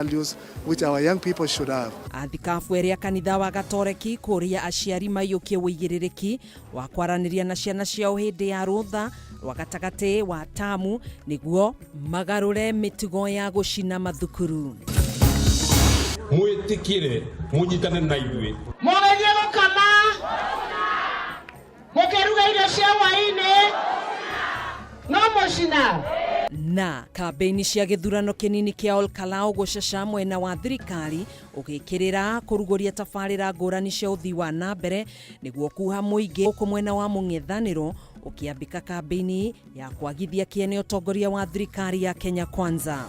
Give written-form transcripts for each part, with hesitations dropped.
Values which our young people should have. Athikabu erĩ a kanitha wa Gatoreki kũria aciari maiyũkie ũigĩrĩrĩki wa kwaranĩria na ciana ciao hĩndĩ ya rũtha rwa gatagatĩ wa tamu nĩguo magarũre mĩtugo ya gũcina mathukuru. Mwĩtĩkĩre mũnyitane na ithuĩ. Mũgĩthiĩ gũkama, mũkĩruga irio cia hwaĩ-inĩ, no mũcina. Na kambĩini cia gĩthurano kĩnini kĩa Olkalau gũcaca mwena wa thirikari ũgĩkĩrĩra kũrugũria tabarĩra ngũrani cia ũthii wa na mbere nĩguo kuha mũingĩ gũkũ mwena wa mũng'ethanĩro ũkĩambĩka kambĩini ya kwagithia kĩene ũtongoria wa thirikari ya Kenya Kwanza.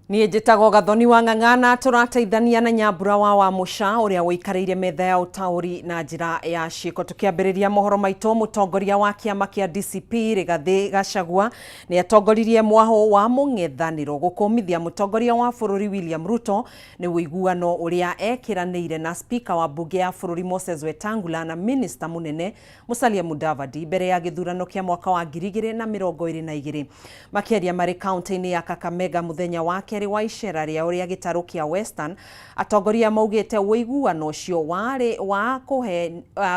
Niĩ njĩtagwo Gathoni wa Ng'ang'ana, tũrateithania na Nyambura wa Wamũca ũrĩa ũikarĩire metha ya ũtaũri na njĩra ya ciĩko. Tũkĩambĩrĩria mohoro maitũ, mũtongoria wa kĩama kĩa DCP Rigathĩ Gachagua nĩ atongoririe mwahũ wa mũng'ethanĩro gũkũmithia mũtongoria wa bũrũri William Ruto nĩ ũiguano ũrĩa ekĩranĩire na spika wa mbunge ya bũrũri Moses Wetangula na minista mũnene Musalia Mudavadi mbere ya gĩthurano kĩa mwaka wa 2022. Makĩaria marĩ kaunti-inĩ ya Kakamega mũthenya wa kerĩ wa icera rĩao rĩa gĩtarũ kĩa Western, atongoria maugĩte ũiguano ũcio warĩ wa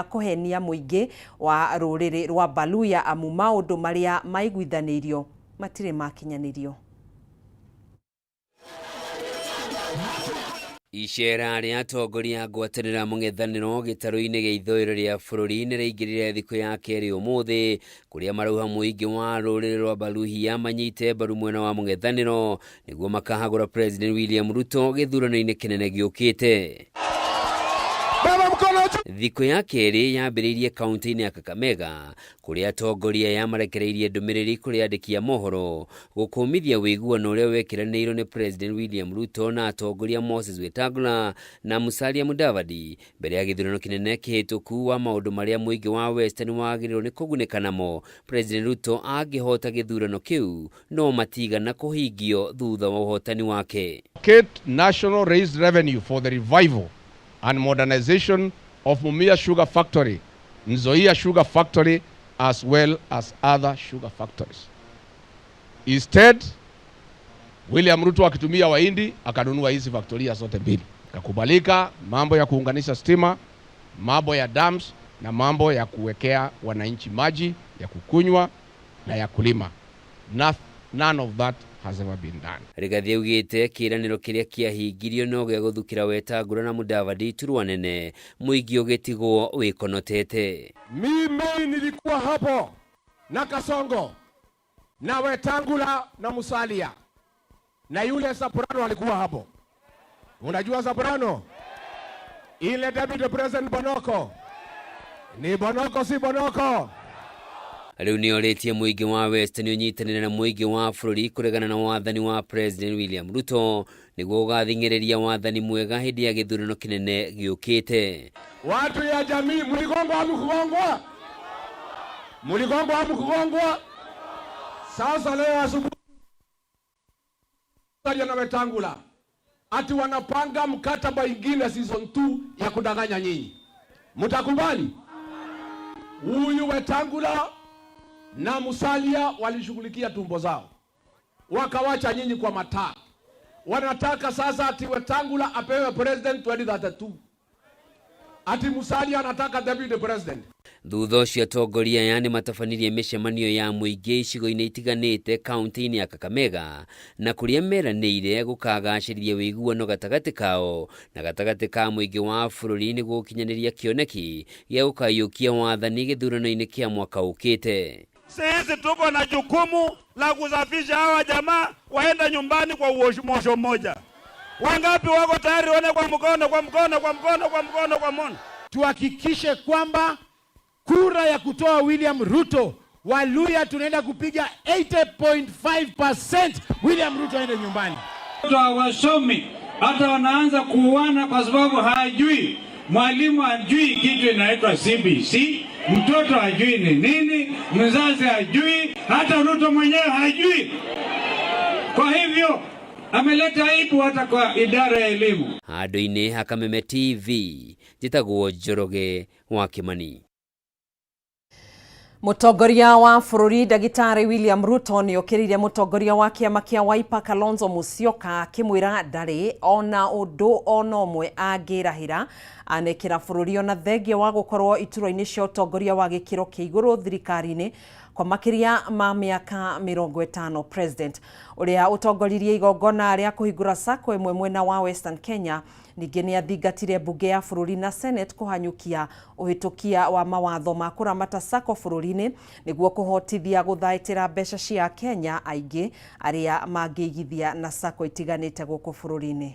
kũhenia mũingĩ wa rũrĩrĩ rwa Baluya amu maũndũ marĩa maiguithanĩirio matirĩ makinyanĩrio. Icera rĩa atongoria a ngwatanĩro ya mũng'ethanĩro gĩtarũ-inĩ gĩa ithũĩro rĩa bũrũri nĩ rĩaingĩrire thikũ ya kerĩ ũmũthĩ, kũrĩa marauha mũingĩ wa rũrĩrĩ rwa Baluhia manyite mbaru mwena wa mũng'ethanĩro nĩguo makahagũra President William Ruto gĩthurano-inĩ kĩnene gĩũkĩte. Thikũ ya kerĩ yambĩrĩirie kaunti-inĩ ya Kakamega kũrĩa atongoria aya marekereirie ndũmĩrĩri kũrĩ andĩki a mohoro gũkũmithia ũiguano ũrĩa wekĩranĩirwo nĩ President William Ruto na atongoria Moses Wetangula na Musalia Mudavadi mbere ya gĩthurano kĩnene kĩhĩtũku wa maũndũ marĩa mũingĩ wa Western wagĩrĩirwo nĩ kũgunĩka namo President Ruto angĩhota gĩthurano kĩu no matigana kũhingio thutha wa ũhotani wake. Allocate national raised revenue for the revival and modernization of Mumia Sugar Factory, Nzoia Sugar Factory as well as other sugar factories. Instead, William Ruto akitumia Wahindi akanunua hizi faktoria zote mbili. Kakubalika mambo ya kuunganisha stima, mambo ya dams na mambo ya kuwekea wananchi maji ya kukunywa na ya kulima. None of that has ever been done. Rigathi augĩte kĩĩranĩro kĩrĩa kĩahingirio no gĩa gũthukĩra Wetangula na Mudavadi iturwa nene mũingĩ ũgĩtigwo wĩkonotete. Mimi nilikuwa hapo na Kasongo na Wetangula na Musalia na yule Soprano alikuwa hapo. Unajua Soprano? Ile Deputy President Bonoko. Ni Bonoko si Bonoko? Rĩu nĩorĩtie mũingĩ wa West nĩ ũnyitanĩre na mũingĩ wa bũrũri kũregana na wathani wa President William Ruto nĩguo gũgathing'ĩrĩria wathani mwega hĩndĩ ya gĩthurano kĩnene gĩũkĩte. Watu ya jamii mligongwa hamkugongwa? Mligongwa hamkugongwa? Sasa leo asubuhi na Wetangula ati wanapanga mkataba ingine season 2 ya kudanganya nyinyi. Mtakubali? Huyu Wetangula na Musalia walishughulikia tumbo zao, wakawacha nyinyi kwa mataa. Wanataka sasa ati Wetangula apewe president 2032, ati Musalia anataka deputy president. Thutha ũcio atongoria aya nĩ matabanirie mĩcemanio ya mũingĩ icigo-inĩ itiganĩte kaunti-inĩ ya Kakamega na kũrĩa meranĩire gũkagacĩrithia ũiguano gatagatĩ kao na gatagatĩ ka mũingĩ wa bũrũri nĩguo gũkinyanĩria kĩoneki gĩa gũkayũkia wathani gĩthurano-inĩ kĩa mwaka ũkĩte. Sisi tuko na jukumu la kusafisha hawa jamaa waende nyumbani kwa mwosho mmoja. Wangapi wako tayari? One kwa mkono, kwa mkono, kwa mkono, kwa mkono, kwa mkono. Tuhakikishe kwamba kura ya kutoa William Ruto, Waluya tunaenda kupiga 80.5%, William Ruto aende nyumbani. Hawasomi hata wanaanza kuuana kwa sababu hajui. Mwalimu hajui kitu inaitwa CBC, mtoto hajui ni nini, mzazi hajui, hata Ruto mwenyewe hajui. Kwa hivyo ameleta aibu hata kwa idara ya elimu. Handũ-inĩ ha Kameme TV, njĩtagwo Njoroge wa Kimani. Mũtongoria wa bũrũri Ndagĩtarĩ William Ruto nĩ okĩrĩire mũtongoria wa kĩama kĩa Wiper Kalonzo Musyoka akĩmwĩra ndarĩ ona ũndũ ona ũmwe angĩrahĩra anekĩra bũrũri ona thengia wa gũkorwo iturwa-inĩ cia ũtongoria wa gĩkĩro kĩa igũrũ thirikari-inĩ kwa makĩria ma mĩaka 50. President ũrĩa ũtongoririe igongona rĩa kũhingũra sacco ĩmwe mwena wa Western Kenya ningĩ nĩ athingatire mbunge ya bũrũri na Senate kũhanyũkia ũhĩtũkia wa mawatho ma kũramata sacco bũrũri-inĩ nĩguo kũhotithia gũthaitĩra mbeca cia Kenya aingĩ arĩa mangĩigithia na sacco itiganĩte gũkũ bũrũri-inĩ.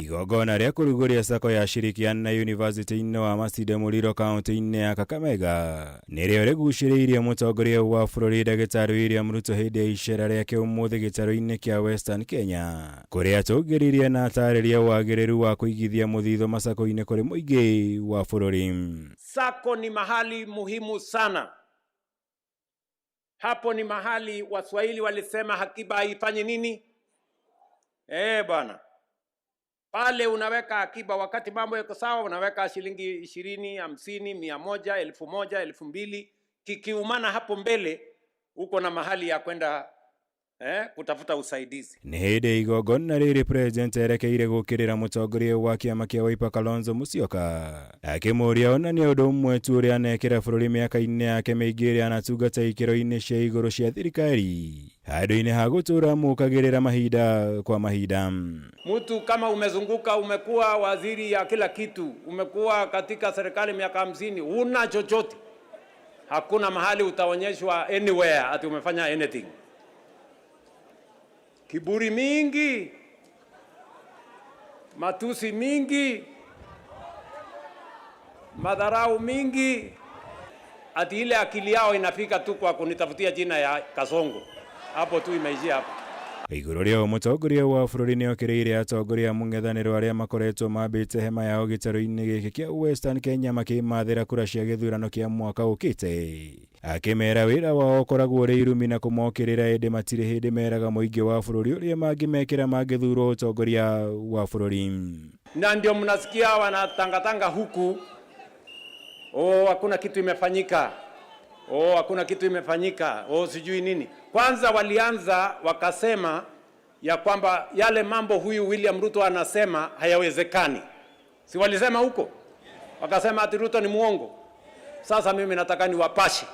Igongona rĩa kũrugũria sacco ya Shirikiana University-inĩ wa Masinde Muliro kaunti-inĩ ya Kakamega nĩrĩo rĩgucĩrĩirie mũtongoria wa bũrũri Ndagĩtarĩ William Ruto hĩndĩ ya icera rĩake ũmũthĩ gĩtarũ-inĩ kĩa Western Kenya kũrĩa atũngĩrĩirie na atarĩria wagĩrĩru wa kũigithia mũthithũ macako-inĩ kũrĩ mũingĩ wa bũrũri. Sacco ni mahali muhimu sana. Hapo ni mahali Waswahili walisema akiba haifanyi nini? Bwana. Pale unaweka akiba wakati mambo yako sawa, unaweka shilingi 20, 50, 100, 1000, 2000. Kikiumana hapo mbele uko na mahali ya kwenda kutafuta usaidizi. Nĩ hĩndĩ igongona rĩrĩ president erekeire gũkĩrĩra mũtongoria wa kĩama kĩa Wiper Kalonzo Musyoka akĩmũria onania ũndũ ũmwe tu ũrĩa anekĩra bũrũri mĩaka-inĩ yake mĩingĩ ĩrĩa anatungata ikĩro-inĩ cia igũrũ cia thirikari handũ-inĩ ha gũtũra mũkagĩrĩra mahinda kwa mahinda. Mtu kama umezunguka, umekuwa waziri ya kila kitu, umekuwa katika serikali miaka 50, huna chochote, hakuna mahali utaonyeshwa anywhere ati umefanya anything. Kiburi mingi, matusi mingi, madharau mingi, ati ile akili yao inafika tu kwa kunitafutia jina ya Kasongo. Hapo tu imeishia hapo. Igũrũ rĩa mũtongoria wa bũrũri nĩ okĩrĩire atongoria a mũng'ethanĩro arĩa makoretwo mambĩte hema yao gĩtarũ-inĩ gĩkĩ kĩa Western Kenya makĩmathĩra kura cia gĩthurano kĩa mwaka ũkĩte akĩmera wĩra wao ũkoragwo ũrĩ irumi na kũmokĩrĩra ĩndĩ matirĩ hĩndĩ meraga mũingĩ wa bũrũri ũrĩa mangĩmekĩra mangĩthurwo ũtongoria wa bũrũri. Na ndio mnasikia wanatangatanga huku, oh, hakuna kitu imefanyika, oh, hakuna kitu imefanyika, oh, sijui nini. Kwanza walianza wakasema ya kwamba yale mambo huyu William Ruto anasema hayawezekani. Si walisema huko? Wakasema ati Ruto ni muongo. Sasa mimi nataka niwapashe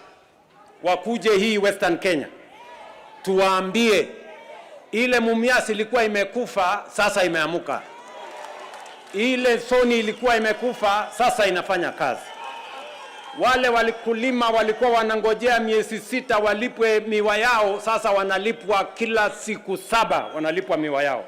wakuje hii Western Kenya tuwaambie ile Mumias ilikuwa imekufa, sasa imeamuka. Ile Sony ilikuwa imekufa, sasa inafanya kazi. Wale walikulima walikuwa wanangojea miezi 6 walipwe miwa yao, sasa wanalipwa kila siku 7 wanalipwa miwa yao.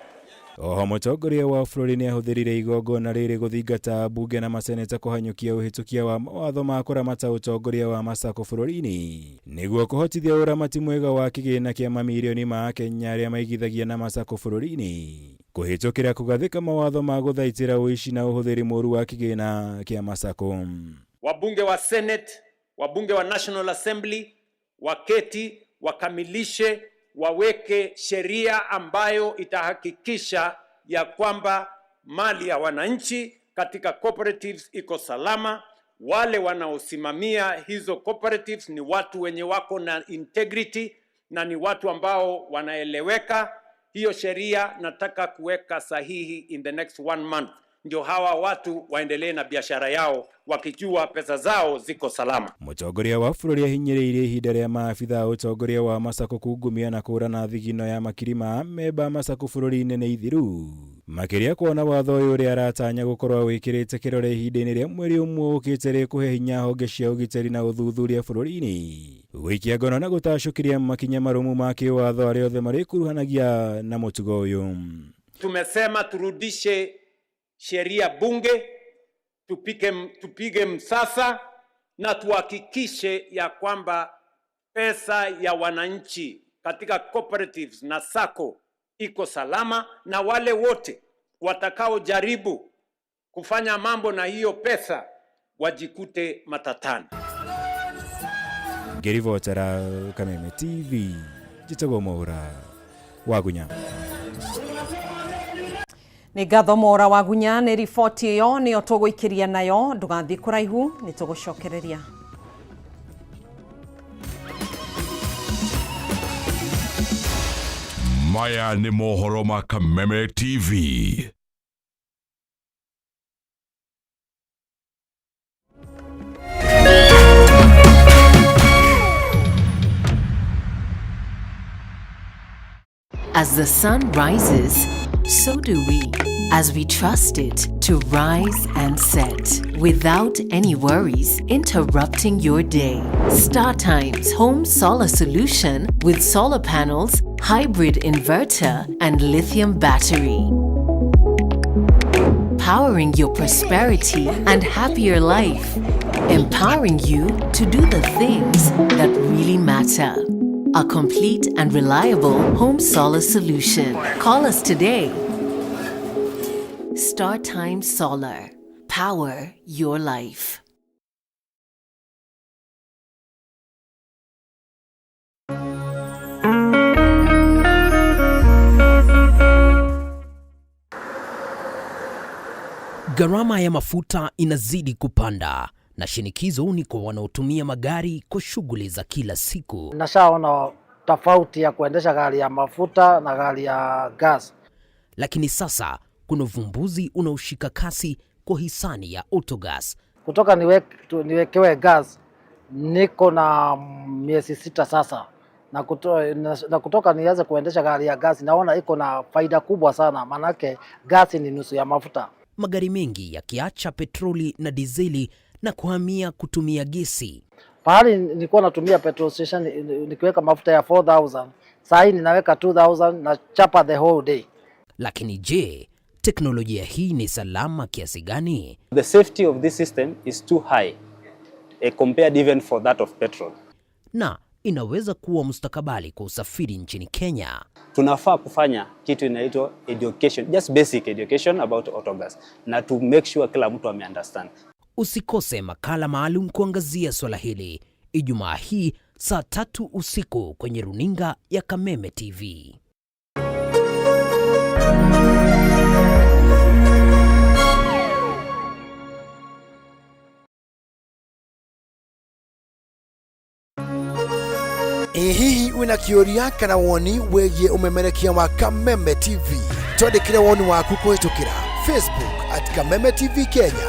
Oho mũtongoria wa bũrũri nĩ ahũthĩrire igongona rĩrĩ gũthingata mbunge na maseneta kũhanyũkia ũhĩtũkia wa mawatho ma kũramata ũtongoria wa macako bũrũri-inĩ nĩguo kũhotithia ũramati mwega wa kĩgĩna kĩa mamirioni ma Akenya arĩa maigithagia na macako bũrũri-inĩ kũhĩtũkĩra kũgathĩka mawatho ma gũthaitĩra ũici na ũhũthĩri mũru wa kĩgĩna kĩa macako. Wabunge wa Senate, wabunge wa National Assembly waketi wakamilishe, waweke sheria ambayo itahakikisha ya kwamba mali ya wananchi katika cooperatives iko salama. Wale wanaosimamia hizo cooperatives ni watu wenye wako na integrity na ni watu ambao wanaeleweka. Hiyo sheria nataka kuweka sahihi in the next 1 month, ndio hawa watu waendelee na biashara yao wakijua pesa zao ziko salama. Mũtongoria wa bũrũri ahinyĩrĩirie ihinda rĩa maabitha a ũtongoria wa macako kungumia na kũrana thigino ya makiri ma memba macako bũrũri-inĩ nĩ ithiru makĩria kuona watho ũyũ ũrĩa aratanya gũkorwo wĩkĩrĩte kĩrore ihinda-inĩ rĩa mweri ũmwe ũkĩte rĩkũhe hinya honge cia ũgitĩri na ũthuthuria bũrũri-inĩ gũikia ngono na gũtacũkĩria makinya marũmu ma kĩwatho arĩa othe marĩkuruhanagia na mũtugo ũyũ. Tumesema turudishe sheria bunge, tupige msasa na tuhakikishe ya kwamba pesa ya wananchi katika cooperatives na sacco iko salama, na wale wote watakaojaribu kufanya mambo na hiyo pesa wajikute matatani. Ngĩribotera Kameme TV, njĩtagwo Mwaura Wagunya. Nĩ ngatho Mora Wagunya nĩ riboti ĩyo, nĩyo tũgũikĩria nayo. Ndũgathiĩ kũraihu, nĩ tũgũcokereria. Maya nĩ mohoro ma Kameme TV. As the sun rises, so do we, as we trust it to rise and set without any worries interrupting your day. StarTimes Home Solar Solution with solar panels, hybrid inverter, and lithium battery. Powering your prosperity and happier life. Empowering you to do the things that really matter. A complete and reliable home solar solution. Call us today. StarTime Solar. Power your life. Gharama ya mafuta inazidi kupanda na shinikizo ni kwa wanaotumia magari kwa shughuli za kila siku. Nashaona tofauti ya kuendesha gari ya mafuta na gari ya gas. Lakini sasa kuna uvumbuzi unaoshika kasi kwa hisani ya Autogas. Kutoka niwekewe gas niko na miezi 6 sasa, na kutoka nianze kuendesha gari ya gas naona iko na faida kubwa sana, manake gas ni nusu ya mafuta. Magari mengi yakiacha petroli na dizeli na kuhamia kutumia gesi. Pahali nilikuwa natumia petrol station nikiweka mafuta ya 4,000, saa hii ninaweka 2,000 na chapa the whole day. Lakini je, teknolojia hii ni salama kiasi gani? The safety of this system is too high compared even for that of petrol. Na inaweza kuwa mustakabali kwa usafiri nchini Kenya. Tunafaa kufanya kitu inaitwa education, just basic education about autogas, na to make sure kila mtu ame-understand. Usikose makala maalum kuangazia swala hili Ijumaa hii saa 3 usiku kwenye runinga ya Kameme TV. Ĩ hihi wĩna kĩũria kana woni wĩgiĩ ũmemerekia wa Kameme TV? Twandĩkĩre woni waku kũhĩtũkĩra Facebook at Kameme TV Kenya,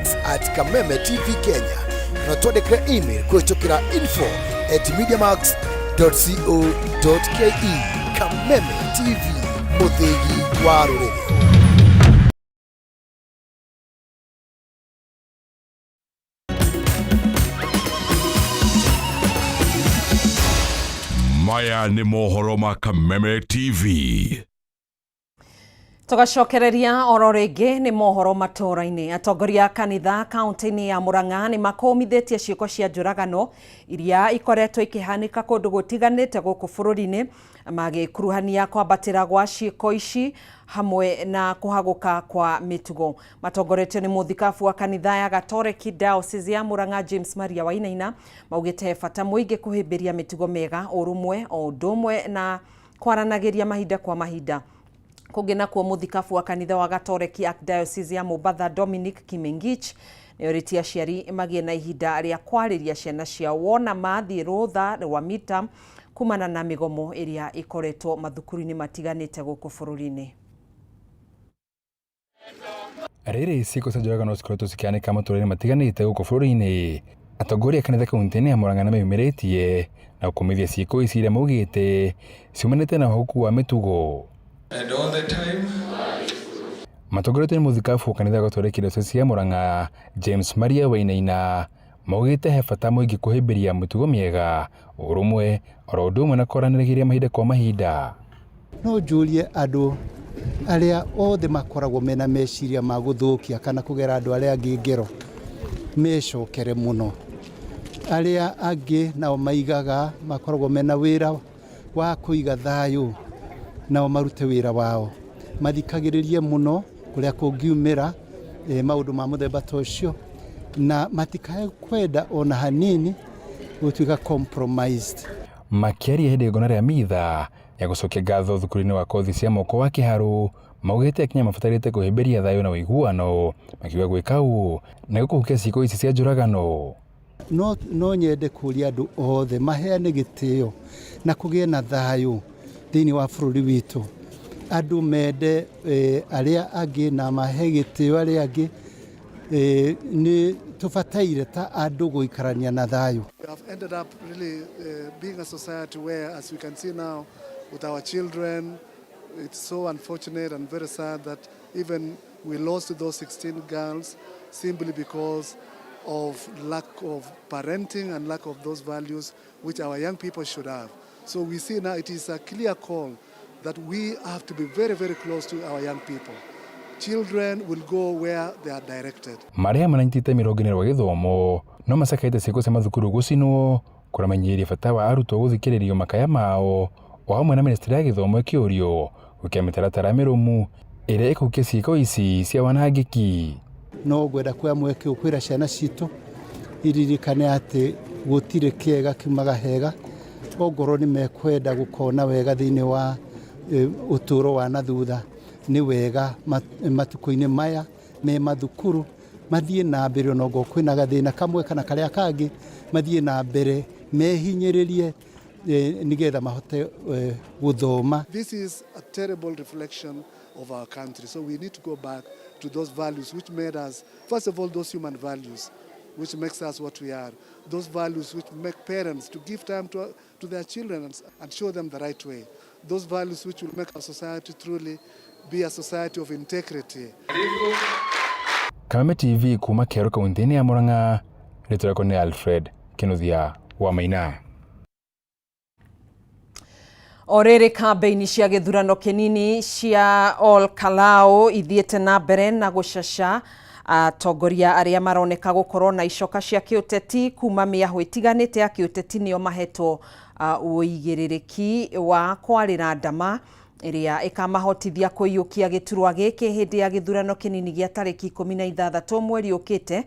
X at Kameme TV Kenya, kana twandĩkĩre email kũhĩtũkĩra info@mediamax.co.ke. Kameme TV, mũthĩgi wa rũrĩrĩ. Maya nĩ mohoro ma Kameme TV. Tugacokereria oro rĩngĩ nĩ mohoro matũũra-inĩ. Atongoria a kanitha kaunti-inĩ ya Murang'a nĩ makũmithĩtie ciĩko cia njũragano iria ikoretwo ikĩhanĩka kũndũ gũtiganĩte gũkũ bũrũri-inĩ, magĩkuruhania kwambatĩra gwa ciĩko ici hamwe na kũhagũka kwa mĩtugo. Matongoretio nĩ mũthikabu wa kanitha ya Gatoreki Diocese ya Murang'a James Maria Wainaina, maugĩte bata mũingĩ kũhĩmbĩria mĩtugo mĩega, ũrũmwe o ũndũ ũmwe na kwaranagĩria mahinda kwa mahinda. Kũngĩ nakuo mũthikabu wa kanitha wa Gatoreki Archdiocese ya Mombatha Dominic Kimengich nĩorĩtie aciari magĩe na ihinda rĩa kwarĩria ciana ciao wona mathiĩ rũtha rwa mita kumana na mĩgomo ĩrĩa ĩkoretwo mathukuru-inĩ matiganĩte gũkũ bũrũri-inĩ. Rĩrĩ ciĩko cia njũragano cikoretwo cikĩhanĩka matũũra-inĩ matiganĩte gũkũ bũrũri-inĩ, atongoria a kanitha kaunti-inĩ ya Murang'a nĩmeyumĩrĩtie na gũkũmithia ciĩko ici iria maugĩte ciumanĩte na ũhũku wa mĩtugo. And all the time Matongoretio nĩ mũthikabu wa kanitha wa Gatoreki Diocese ya Murang'a James Maria Wainaina, maugĩte he bata mũingĩ kũhĩmbĩria mĩtugo mĩega, ũrũmwe oro ũndũ ũmwe na kwaranĩria mahinda kwa mahinda. No njũrie andũ arĩa othe makoragwo mena meciria ma gũthũkia kana kũgera andũ arĩa angĩ ngero mecokere mũno. Arĩa angĩ nao maigaga makoragwo mena wĩra wa kũiga thayũ, nao marute wĩra wao, mathikagĩrĩrie mũno kũrĩa kũngiumĩra maũndũ ma mũthemba ta ũcio, na matikae kwenda ona hanini gũtuĩka compromised. Makĩaria hĩndĩ igongona rĩa mitha ya gũcokia ngatho thukuru-inĩ wa kothi cia moko wa Kĩharũ, Maugĩte Akenya mabatarĩte kũhĩmbĩria thayũ na ũiguano, makiuga gwĩka ũũ nĩ gũkũhukia ciĩko ici cia njũragano. No nyende kũria andũ othe maheane gĩtĩo na kũgĩe na thayũ thĩinĩ wa bũrũri witũ. Andũ mende arĩa angĩ na mahe gĩtĩo arĩa angĩ. Nĩ tũbataire ta andũ gũikarania na thayũ. We have ended up really being a society where, as we can see now, with our children, it's so unfortunate and very sad that even we lost those 16 girls simply because of lack of parenting and lack of those values which our young people should have. So we see now it is a clear call that we have to be very, very close to our young people. Children will go where they are directed. Marĩa mananyitĩte mĩrongo-inĩ rwa gĩthomo no macakaĩte ciĩko cia mathukuru gũcinwo kũramenyeirie bata wa arutwo gũthikĩrĩrio makaya mao o hamwe na ministry ya gĩthomo ĩkĩũrio gwĩkĩra mĩtaratara mĩrũmu ĩrĩa ĩkũhukia ciĩko ici cia wanangĩki. No ngwenda kuoya mweke ũyũ kwĩra ciana citũ iririkane atĩ gũtirĩ kĩega kiumaga hega, ongorwo nĩ mekwenda gũkona wega thĩinĩ wa ũtũũro wa na thutha, nĩ wega matukũ-inĩ maya me mathukuru mathiĩ na mbere, ona ongorwo kwĩna gathĩna kamwe kana karĩa kangĩ, mathiĩ na mbere mehinyĩrĩrie nĩgetha mahote gũthoma. This is a terrible reflection of our country. So we need to go back to those values which made us, first of all, those human values, which makes us what we are. Those values which make parents to give time to their children and show them the right way. Those values which will make our society truly be a society of integrity. Kameme TV kuma Kĩharũ kaunti-inĩ ya Murang'a, rĩtwa rĩakwa nĩ Alfred Kinuthia wa Maina. O rĩrĩ kambĩini cia gĩthurano kĩnini cia Ol Kalou ithiĩte na mbere na gũcaca, atongoria arĩa maroneka gũkorwo na icoka cia kĩũteti kuma mĩahũ ĩtiganĩte ya kĩũteti nĩo mahetwo ũigĩrĩrĩki wa kwarĩra ndama ĩrĩa ĩkamahotithia kũiyũkia gĩturwa gĩkĩ hĩndĩ ya gĩthurano kĩnini gĩa tarĩki 16 mweri ũkĩte.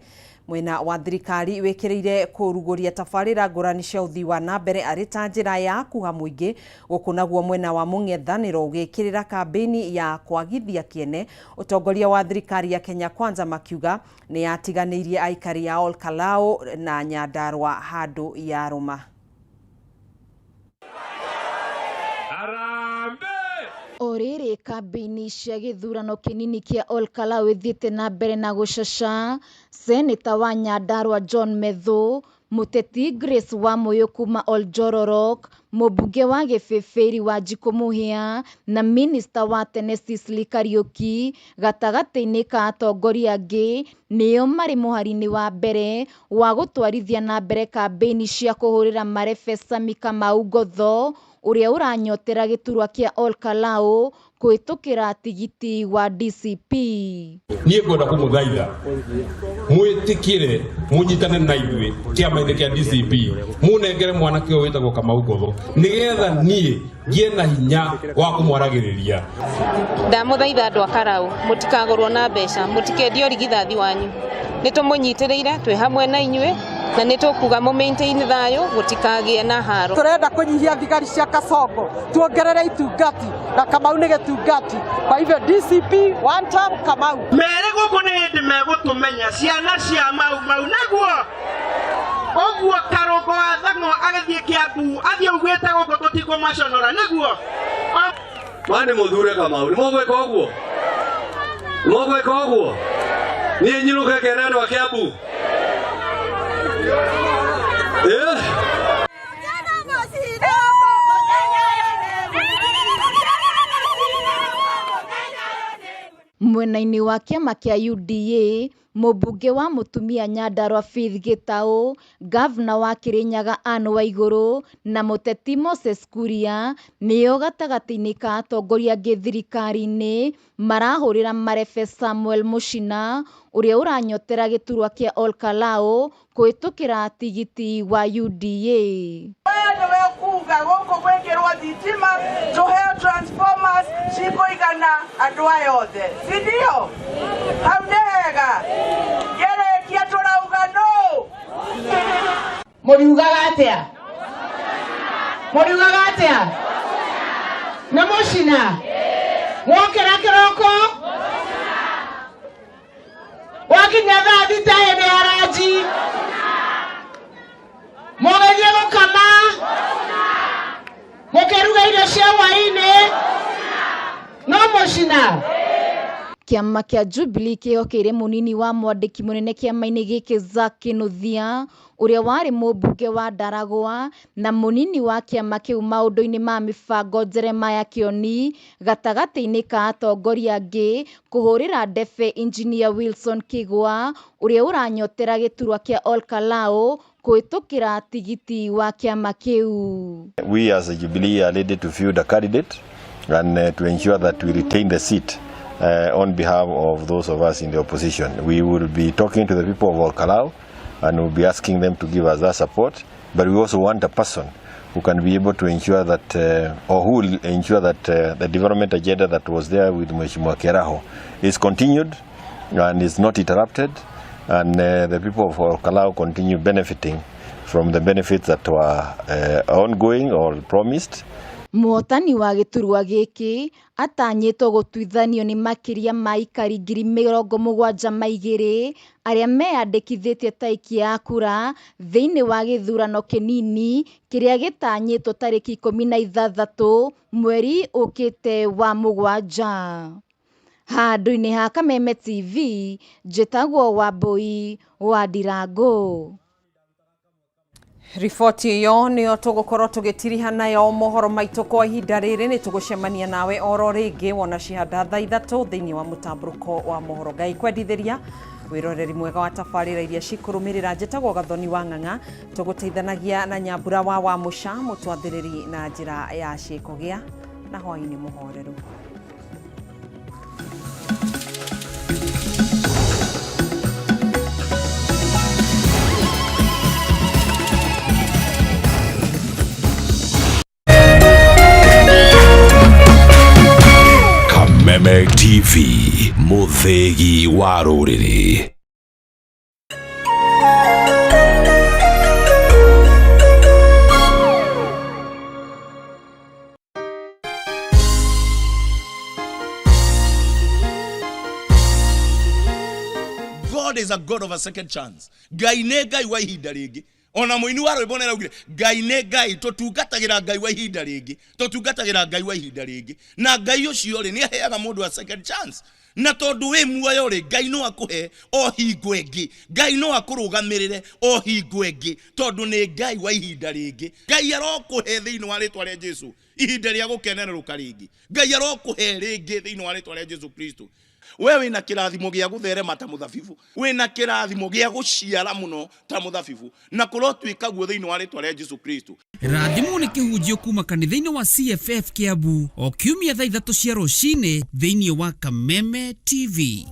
Mwena wa thirikari wĩkĩrĩire kũrugũria tabarĩra ngũrani cia ũthii wa na mbere arĩ ta njĩra ya kuha mũingĩ, gũkũ naguo mwena wa mũng'ethanĩro ũgĩkĩrĩra kambĩini ya kwagithia kĩene. Ũtongoria wa thirikari ya Kenya Kwanza makiuga nĩ yatiganĩirie aikari a Ol Kalou na Nyandarua handũ ya rũma. O rĩrĩ kambĩini cia gĩthurano kĩnini kĩa Ol Kalou ithiĩte na mbere na gũcaca, Seneta wa Nyandarua John Methu, Mũteti Grace Wamuyu kuma Oljororok, mũmbunge wa Gĩbĩbĩri Wanjikũ Mũhĩa na minista wa tene Cicely Kariũki gatagatĩ-inĩ ka atongoria angĩ nĩo marĩ mũhari-inĩ wa mbere wa gũtwarithia na mbere kambĩini cia kũhũrĩra marebe Sammy Kamau Ngotho ũrĩa ũranyotera gĩturwa kĩa Ol Kalou kũhĩtũkĩra tigiti wa DCP. Niĩ ngwenda kũmũthaitha mwĩtĩkĩre mũnyitane na ithuĩ kĩama-inĩ kĩa DCP, mũnengere mwanake ũyũ wĩtagwo Kamau Ngotho nĩgetha niĩ ngĩe na hinya wa kũmwaragĩrĩria. Ndamũthaitha andũ a Karau, mũtikagũrwo na mbeca, mũtikendio rigithathi wanyu. Nĩ tũmũnyitĩrĩire, twĩ hamwe na inyuĩ, na nĩ tũkuga mũ maintain thayũ, gũtikagĩe na haro. Tũrenda kũnyihia thigari cia Kasongo, tuongerere itungati, na Kamau nĩ gĩtungati. Kwa hivyo DCP one term Kamau. Mere gũkũ nĩ hĩndĩ megũtũmenya ciana cia Mau Mau nĩguo ũguo Karũngo wa Thang'wa agĩthiĩ Kĩambu athiĩ augĩte gũkũ tũtikũmaconora nĩguo. Mani mũthure Kamau, nĩ mũgwĩka ũguo? Nĩ mũgwĩka ũguo? Niĩ nyinũke ngere andũ a Kĩambu? Mwena-inĩ wa kĩama kĩa UDA, mũmbunge wa mũtumia Nyandarua Faith Gĩtaũ, ngavana wa Kĩrĩnyaga Anne Waigũrũ na mũteti Moses Kuria nĩo gatagatĩ-inĩ ka atongoria angĩ thirikari-inĩ marahũrĩra marebe Samuel Mũchina ũrĩa ũranyotera gĩturwa kĩa Ol Kalou kũhĩtũkĩra tigiti wa UDA. Ũyũ nĩwe ũkuga gũkũ gwĩkĩrwo thitima, tũheo transformers cikũigana andũ aya othe, si ndio? Hau nĩ hega. Ngĩrĩkia tũrauga no. Mũriugaga atĩa? Mũriugaga atĩa? Nĩ Mũchina? Mwokĩra kĩroko wakinya thaa thita hĩndĩ ya ranji mũgĩthiĩ gũkama mũkĩruga irio cia hwaĩ-inĩ no mũcina. Kĩama kĩa Jubilee kĩhokeire mũnini wa mwandĩki mũnene kĩama-inĩ gĩkĩ Zack Kinuthia ũrĩa warĩ mũmbunge wa Ndaragwa na mũnini wa kĩama kĩu maũndũ-inĩ ma mĩbango Jeremiah Kĩoni gatagatĩ-inĩ ka atongoria angĩ kũhũrĩra ndebe Engineer Wilson Kĩgwa ũrĩa ũranyotera gĩturwa kĩa Ol Kalou kũhĩtũkĩra tigiti wa kĩama kĩu. We as a Jubilee are ready to field a candidate and to ensure that we retain the seat on behalf of those of us in the opposition. We will be talking to the people of Ol Kalou and we'll be asking them to give us that support, but we also want a person who can be able to ensure that, or who will ensure that the development agenda that was there with Mheshimiwa Kiaraho is continued and is not interrupted, and the people of Ol Kalou continue benefiting from the benefits that were ongoing or promised. Mũhotani wa gĩturwa gĩkĩ atanyĩtwo gũtuithanio nĩ makĩria ma aikari 72,000 arĩa meyandĩkithĩtie ta aikia a kura thĩinĩ wa gĩthurano kĩnini kĩrĩa gĩtanyĩtwo tarĩki 16 mweri ũkĩte wa mũgwanja. Handũ-inĩ ha Kameme TV, njĩtagwo Wambui wa Ndirango. Riboti ĩyo nĩyo tũgũkorwo tũgĩtiriha nayo mohoro maitũ kwa ihinda rĩrĩ. Nĩ tũgũcemania nawe oro rĩngĩ wona cihanda thaa 3 thĩinĩ wa mũtambũrũko wa mohoro. Ngai kwendithĩria wĩroreri mwega wa tabarĩra iria cikũrũmĩrĩra. Njĩtagwo Gathoni wa Ng'ang'a, tũgũteithanagia na Nyambura wa Wamũca mũtwathĩrĩri na njĩra ya ciĩko gĩa na hwaĩ-inĩ mũhoreru. Kameme TV, mũthĩgi wa rũrĩrĩ. God is a God of a second chance. Ngai nĩ Ngai wa ihinda rĩngĩ. Ona mũini wa rwĩmbo nĩaraugire Ngai nĩ Ngai, tũtungatagĩra Ngai wa ihinda rĩngĩ, tũtungatagĩra Ngai wa ihinda rĩngĩ. Na Ngai ũcio rĩ, nĩaheaga mũndũ a second chance. Na tondũ wĩ muoyo rĩ, Ngai no akũhe o hingo ĩngĩ, Ngai no akũrũgamĩrĩre o hingo ĩngĩ, tondũ nĩ Ngai wa ihinda rĩngĩ. Ngai arokũhe thĩinĩ wa rĩtwa rĩa Jesu ihinda rĩa gũkenerũka rĩngĩ. Ngai arokũhe rĩngĩ thĩinĩ wa rĩtwa rĩa Jesu Kristo. We wĩna kĩrathimo gĩa gũtherema ta mũthabibu, wĩna kĩrathimo gĩa gũciara mũno ta mũthabibu, na kũrotuĩka guo thĩinĩ wa rĩtwa rĩa Jesu Kristo. Rathimwo nĩ kĩhunjio kuma kanitha-inĩ wa CFF Kiambu o kiumia thaa 3 cia rũcinĩ thĩinĩ wa Kameme TV.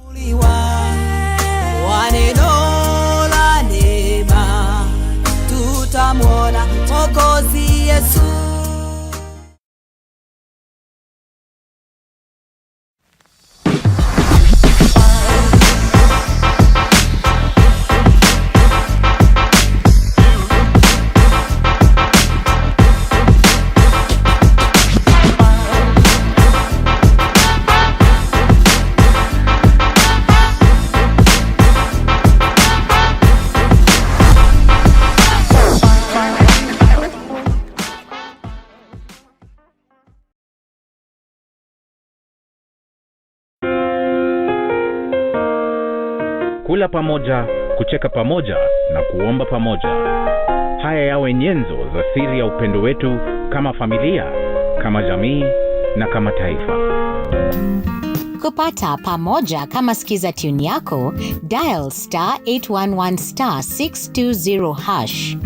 Wa neno la neema tutamwona Mwokozi Yesu. Kula pamoja, kucheka pamoja na kuomba pamoja. Haya yawe nyenzo za siri ya upendo wetu kama familia, kama jamii na kama taifa. Kupata pamoja kama skiza tune yako, dial star 811 star 620 hash.